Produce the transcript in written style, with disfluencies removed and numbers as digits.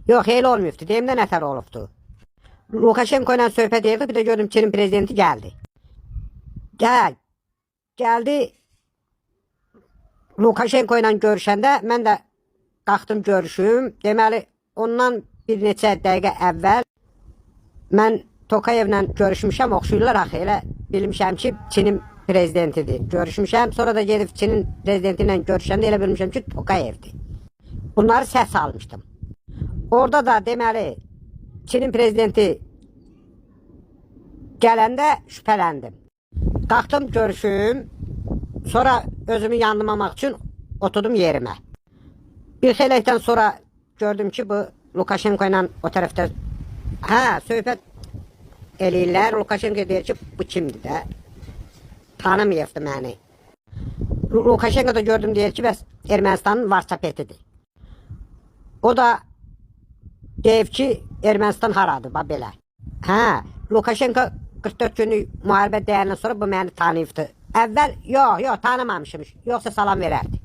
Yox, elə olmayıbdı. Deyim də nətər olubdu. Lukaşenko ilə söhbət edirdik, bir də gördüm Çinin prezidenti gəldi. Gəl. Gəldi. Lukaşenko ilə görüşəndə mən də qalxdım görüşüm. Deməli, ondan bir neçə dəqiqə əvvəl mən Tokayevlə görüşmüşəm, oxşuyurlar axı, elə bilmişəm ki, Çinin prezidentidir. Görüşmüşəm, sonra da gedib Çinin prezidenti ilə görüşəndə elə bilmişəm ki, Tokayevdir. Bunları səhv salmışdım. Orada da deməli Çinin prezidenti gələndə şübhələndim. Qalxdım görüşüm, sonra özümü yandırmamaq üçün oturdum yerimə. Bir xeylikdən sonra gördüm ki, bu Lukaşenko ilə o tərəfdə hə, söhbət eləyirlər. Lukaşenko deyir ki, bu kimdir də? Tanımayıbdı məni. Lukaşenko da gördüm deyir ki, bəs Ermənistanın varçapetidir. O da deyib ki, Ermənistan haradır, bax belə. Hə, Lukaşenko 44 günlük müharibə deyəndən sonra bu məni tanıyıbdı. Əvvəl yox, yox, tanımamışım. Yoxsa salam verərdi.